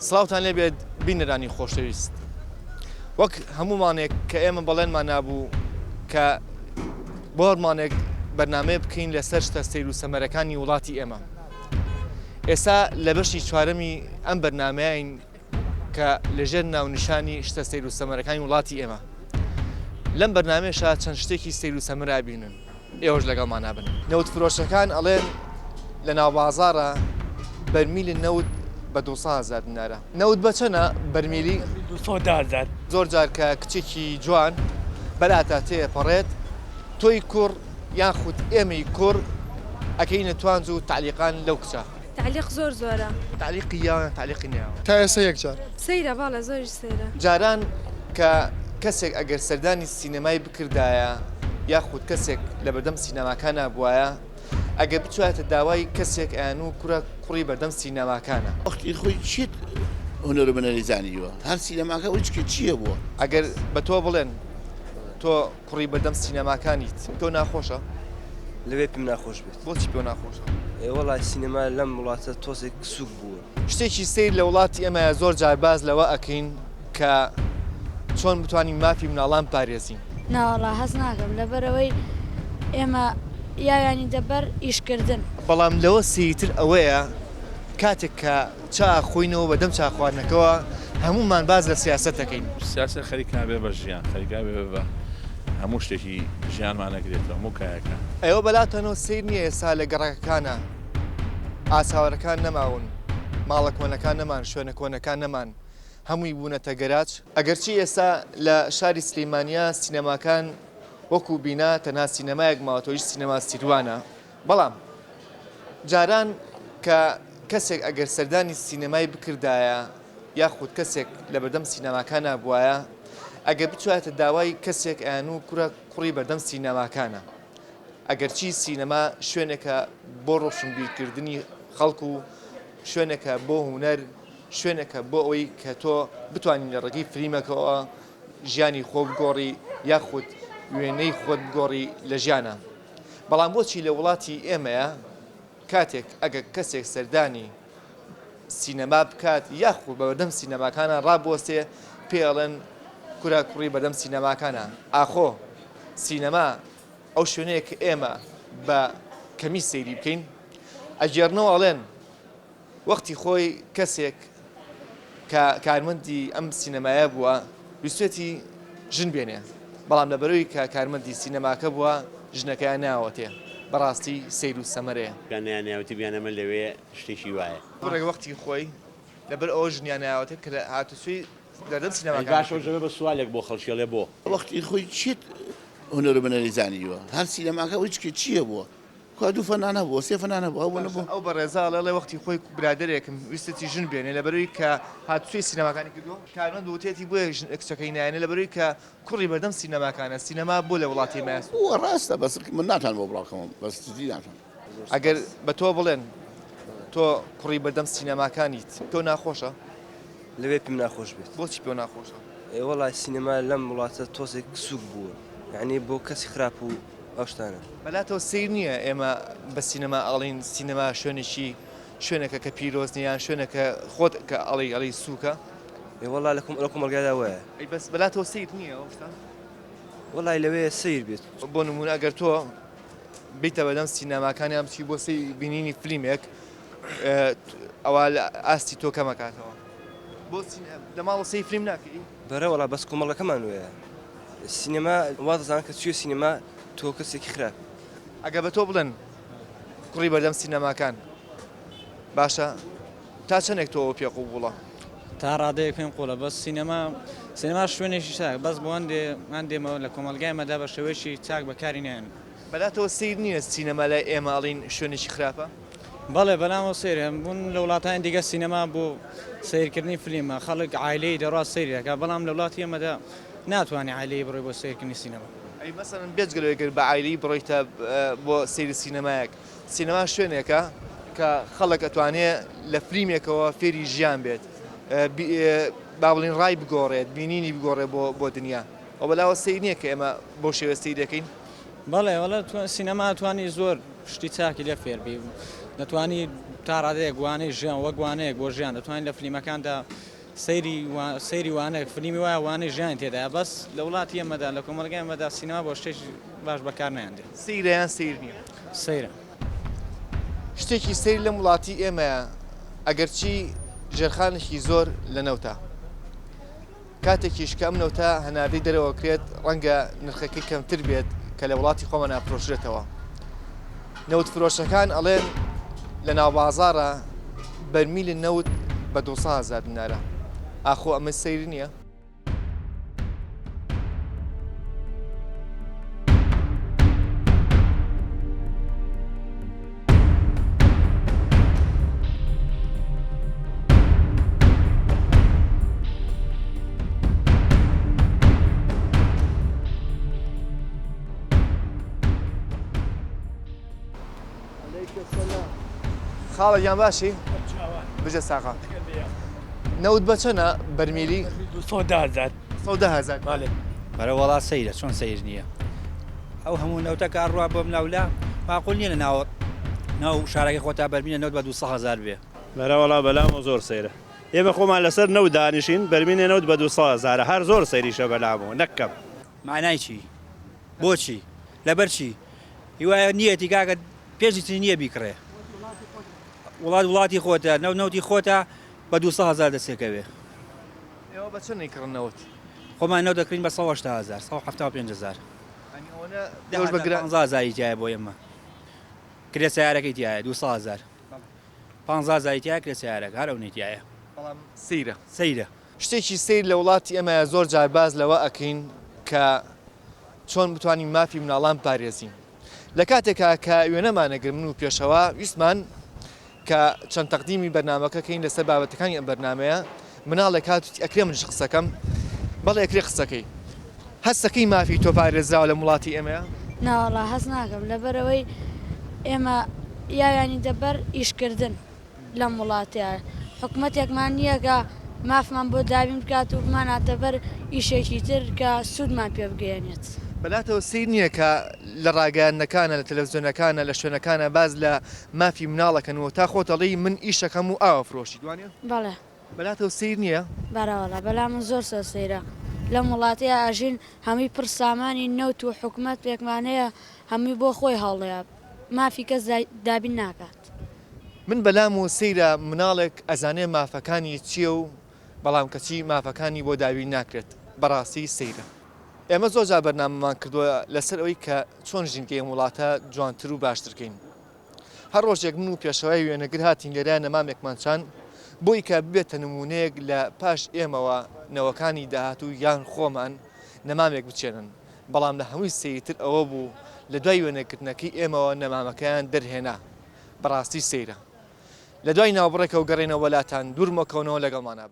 سڵاوتان لێبێت بینەرانی خۆشەویست وەک هەموومانێک کە ئێمە بەڵێنمان نابوو کە بۆ هەرمانێک بەرنمەیە بکەین لەسەر شتە سەیر و سەمەرەکانی وڵاتی ئێمە ئێستا لە بەشی چوارەمی ئەم بەرنمەیەین کە لەژێر ناونیشانی شتە سەیر و سەمەرەکانی وڵاتی ئێمە لەم بەرنمەیەشا چەند شتێکی سەیر و سەمەرە ئەبینن ئێوەش لەگەڵمانا بن. نەوت فرۆشەکان ئەڵێن لە ناوبازاڕا بەرمیلی نەوت بە 200 هەزار دینارە. نەوت بە چەنە بەرمیلی؟ 210 هەزار. زۆر جار کە کچێکی جوان بەلاتا تێئەپەڕێت تۆی کوڕ یاخود ئێمەی کوڕ ئەکەینە توانج و تەعلیقان لەو کچە. تەعلیق زۆر زۆرە. تەعلیقی یاوە یان تەعلیقی نەیاوە؟ تا ئێستا یەک جار. سەیرە بەڵێ زۆریش سەیرە. جاران کە کەسێک ئەگەر سەردانی سینەمای بکردایە یاخود کەسێک لەبەردەم سینەماکانا بوایە ئەگەر بچوایەتە داوای کەسێک ئەیانوو کورە کوڕی بەردەم سینەماکانە. وەختی خۆی چیت هونەر و بنەری زانیوە هەر سینەماکە وچ کە چیە بووە. ئەگەر بە تۆ بڵێن تۆ کوڕی بەردەم سینەماکانیت پێو ناخۆشە؟ لەوێ پێم ناخۆش بێت. بۆچی پێو ناخۆشە؟ ئێ وەڵا سینەما لەم وڵاتە تۆزێک سووک بووە. شتێکی سەیر لە وڵاتی ئێمەیە زۆر جار باس لەوە ئەکەین کە چۆن بتوانین مافی مناڵان بپارێزین. ناوەڵا هەست ناکەم لەبەرئەوەی ئێمە یاویانی دەبەر ئیش کردن. بەڵام لەوە سەیرتر ئەوەیە کاتێک کە چا ئەخۆینەوە بەدەم چا خواردنەکەوە هەموومان باس لە سیاسەت دەکەین. سیاسەت خەریکە ئەبێ بە ژیان، خەریکە ئەبێ بە هەموو شتێکی ژیانمان ئەگرێتەوە، هەموو کایەکان. ئێوە بەلاتانەوە سەیر نییە ئێستا لە گەڕەکەکانا ئاسەوارەکان نەماون، ماڵە کۆنەکان نەمان، شوێنە کۆنەکان نەمان، هەمووی بوونەتە گەراج؟ ئەگەرچی ئێستا لە شاری سلیمانییە سینەماکان وەکو بینا تەنها سینەمایەک ماوەتەوە ئیش سینەما سیروانە، بەڵام جاران کە کەسێک ئەگەر سەردانی سینەمای بکردایە یاخود کەسێک لەبەردەم سینەماکانا بوایە ئەگەر بچوایەتە داوای کەسێک ئەیانوو کورە کوڕی بەردەم سینەماکانە ئەگەرچی سینەما شوێنێکە بۆ ڕۆشنبیرکردنی خەڵک و شوێنێکە بۆ هونەر شوێنێکە بۆ ئەوەی کە تۆ بتوانین لە ڕێگەی فلیمەکەوە ژیانی خۆ بگۆڕی یاخود وێنەی خۆت بگۆڕی لە ژیانە بەڵام بۆچی لە وڵاتی ئێمەیە کاتێک ئەگەر کەسێک سەردانی سینەما بکات یاخود بە بەردەم سینەماکانە ڕابوەستێ پێی ئەڵێن کورە کوڕی بەردەم سینەماکانە ئاخۆ سینەما ئەو شوێنەیە کە ئێمە بە کەمی سەیری بکەین ئەگێڕنەوە ئەڵێن وەختی خۆی کەسێک کە کارمەندی ئەم سینەمایە بووە ویستێتی ژن بێنێ بەڵام لەبەرەوەی کە کارمەندی سینەماکە بووە ژنەکەیان ناوەتێ بەڕاستی سەیر و سەمەرەیە. بیانیان ناوەتی بیان ئەمە لەوێ شتێکی وایە. کوڕێک وەختی خۆی لەبەر ئەوە ژنیان ناوەتێ کە لە هاتوچۆی لەردەم ئەی سینەماکان باشە کرد. ئەوە بە سوالێک بۆ خەڵکی ئەڵێ بۆ؟ وەختی خۆی چیت هونەر و بنەری زانیوە هەر سینەماکە وچ کە چیە بووە کوا دوو فەنان هەبووە سێ فەنان هەبووە ئەوە باشە نەبوو. ئەو بەڕێزە ئەڵێ ئەڵێ وەختی خۆی برادەرێکم ویستێتی ژن بێنێ لەبەرەوەی کە هاتوچۆی سینەماکانی کردووە کارمەند وتێتی بۆیە ژن کچەکەی نایەنێ لەبەرەوەی کە کوڕی بەردەم سینەماکانە سینەما بۆ لە وڵاتی مایە سووک. بووە ڕاستە بەس من ناتوانم بۆ بڵاو کەمەوە بەس جدی ناتوانم. ئەگەر بە تۆ بڵێن تۆ کوڕی بەردەم سینەماکانیت پێو ناخۆشە؟ لەوێ پێم ناخۆش بێت. بۆچی پێو ناخۆشە؟ ئێ وەڵا سینەما لەم وڵاتە تۆزێک سووک بووە یەعنی بۆ کەسی خراپ و ئەو شتانە. بەلاتەوە سەیر نییە ئێمە بە سینەما ئەڵێین سینەما شوێنێکی شوێنێکە کە پیرۆز نییە یان شوێنێکە خۆت کە ئەڵێی ئەڵێی سووکە؟ ئێ وەڵا لە کۆمەڵگادا وایە. ئەی بەس بەلاتەوە سەیر نییە ئەو شتە؟ وەڵای لەوەیە سەیر بێت. بۆ نموونە ئەگەر تۆ بیتە بەدەم سینەماکان یان بچی بۆ سەیری بینینی فلیمێک ئەوە لە ئاستی تۆ کەمەکاتەوە بۆ لە ماڵ سەیری فلیم ناکەی؟ بەرە وەڵا بەس کۆمەڵگەکەمان وایە سینەما وا دەزانن کە چوویە سینەما تۆ کەسێکی خراپی. ئەگەر بە تۆ بڵێن کوڕی بەردەم سینەماکان باشە تا چەندێک تۆ ئەوە پێ قبوڵە؟ تا ڕادەیەک پێم قوڵە بەس سینەما سینەما شوێنێکی چاک بەس بۆ هەندێ هەندێمەوە لە کۆمەڵگای مەدا بە شێوەیەکی چاک بەکاری نایەن. بەلاتەوە سەیر نییە سینەما لای ئێمە ئەڵێین شوێنێکی خراپە؟ بەڵێ بەلامەوە سەیرە بوون لە وڵاتانی دیگە سینەما بۆ سەیرکردنی فلیمە خەڵک عایلەی دەڕوا سەیری دەکات بەڵام لە وڵاتی ئێمەدا ناتوانێ عایلەی بڕۆی بۆ سەیرکردنی سینەما. ئەی مەسەلەن بێجگە لەوەی گەر بە عایلەیی بڕۆیتە بۆ سەیری سینەمایەک سینەما شوێنێکە کە خەڵک ئەتوانێ لە فلیمێکەوە فێری ژیان بێت با بڵێین ڕای بگۆڕێت بینینی بگۆڕێت بۆ بۆ دنیا ئەوە بەلاوە سەیر نییە کە ئێمە بەو شێوەیە سەیری دەکەین؟ بەڵێ وەڵا سینەما ئەتوانی زۆر شتی چاکی لێ فێربی دەتوانی تا ڕادەیەک وانەی ژیان وەک وانەیەک بۆ ژیان دەتوانین لە فلیمەکاندا سەیری سەیری وانەیەک فلیمی وایە وانەی ژیانی تێدایە بەس لە وڵاتی ئێمەدا لە کۆمەڵگای ئێمەدا سینەما بۆ شتێکی باش بەکار نایەندرێت. سەیرە یان سەیر نییە؟ سەیرە. شتێکی سەیر لەم وڵاتی ئێمەیە ئەگەرچی ژێرخانێکی زۆر لە نەوتە کاتێکیش کە ئەم نەوتە هەناردەی دەرەوە کرێت ڕەنگە نرخەکەی کەمتر بێت کە لە وڵاتی خۆمان ئەفرۆشرێتەوە. نەوت فرۆشەکان ئەڵێن لە ناوبازاڕە بەرمیلی نەوت بە 200 هەزار دینارە. ئاخۆ ئەمە سەیر نییە؟ خاڵە گیان باشی بژە ساغا نەوت بە چەنە بەرمیلی 210 هەزار بەڵێ بەرە وەڵا سەیرە چۆن سەیر نییە ئەو هەموو نەوتە کە ئەڕوا بۆم لاولا ماقول نییە لە ناوە ناو شارەکەی خۆتا بەرمینە نەوت بە 200 هەزار بێ. بەرەوەڵا بەلامەوە زۆر سەیرە ئێمە خۆمان لەسەر نەوت دانیشین بەرمینێ نەوت بە 200 هەزارە هەر زۆر سەیریشە بەلامەوە نەک کەم. مەعنای چی؟ بۆچی؟ لەبەر چی؟ هیوایە نیەتی کاکە پێشی چی نییە بیکڕێ وڵات وڵاتی خۆتە نەوت نەوتی خۆتە بە 200 هەزار دەستێکەوێ. ئێوە بە چەند ئەیکڕن نەوت؟ خۆمان نەوت دەکڕین بە 180 هەزار 175 هەزار. یانی ئەوەنە دە هەزار 15 هەزاری تیایە بۆ ئێمە کرێ سەیارەکەی تیایە 200 هەزار 15 هەزاری تیایە کرێ سەیارەکە هەر ئەونەی تیایە. بەڵام سەیرە. سەیرە. شتێکی سەیر لە وڵاتی ئێمەیە زۆر جار باس لەوە ئەکەین کە چۆن بتوانین مافی مناڵان بپارێزین لە کاتێکا کە وێنەمان ئەگرت من و پێشەوا ویستمان کە چەند تەقدیمی بەرنامەکە کەین لەسەر بابەتەکانی ئەم بەرنامەیە مناڵێک هات وتی ئەکرێ منیش قسەکەم بەڵێ ئەکرێ قسەکەی هەستەکەی مافی تۆ پارێزراوە لەم وڵاتی ئێمەیە؟ ناوەڵا هەست ناکەم لەبەرئەوەی ئێمە یاویانی دەبەر ئیشکردن لەم وڵاتەیا حکومەتێکمان نییە کە مافمان بۆ دابین بکات و بماناتە بەر ئیشێکی تر کە سوودمان پێ بگەیەنێت. بەلاتەوە سەیر نییە کە لە ڕاگەیاندنەکانا، لە تەلەفزیۆنەکانا، لە شوێنەکانا باس لە مافی مناڵ ئەکەن و تا خۆت ئەڵێی من ئیشەکەم و ئاو ئەفرۆشیت وانیە؟ بەڵێ. بەلاتەوە سەیر نییە؟ بەرەوەڵا بەلام من زۆر زۆر سەیرە لەم وڵاتەیا ئەژین هەمووی پڕ سامانی نەوت و حکومەت پێکمان هەیە هەمووی بۆ خۆی هەوڵەیا مافی کەس دابین ناکات. من بەلام و سەیرە مناڵێک ئەزانێ مافەکانی چیە و بەڵام کەچی مافەکانی بۆ دابین ناکرێت بەڕاستی سەیرە. ئێمە زۆر جار بەرنامەمان کردووە لەسەر ئەوەی کە چۆن ژینگەی ئەم وڵاتە جوانتر و باشتر کەین. هەر ڕۆژێک من و پێشەوای وێنەگر هاتین لێرە نەمامێکمان چاند بۆی کە ببێتە نموونەیەک لە پاش ئێمەوە نەوەکانی داهاتوو یان خۆمان نەمامێک بچێنن. بەڵام لە هەمووی سەیرتر ئەوە بوو لە دوای وێنەگرتنەکەی ئێمەوە نەمامەکەیان دەرهێنا. بەڕاستی سەیرە. لە دوای ناوبڕێکەوە گەڕێنەوە لاتان، دوور مەکەونەوە لەگەڵمانا بن.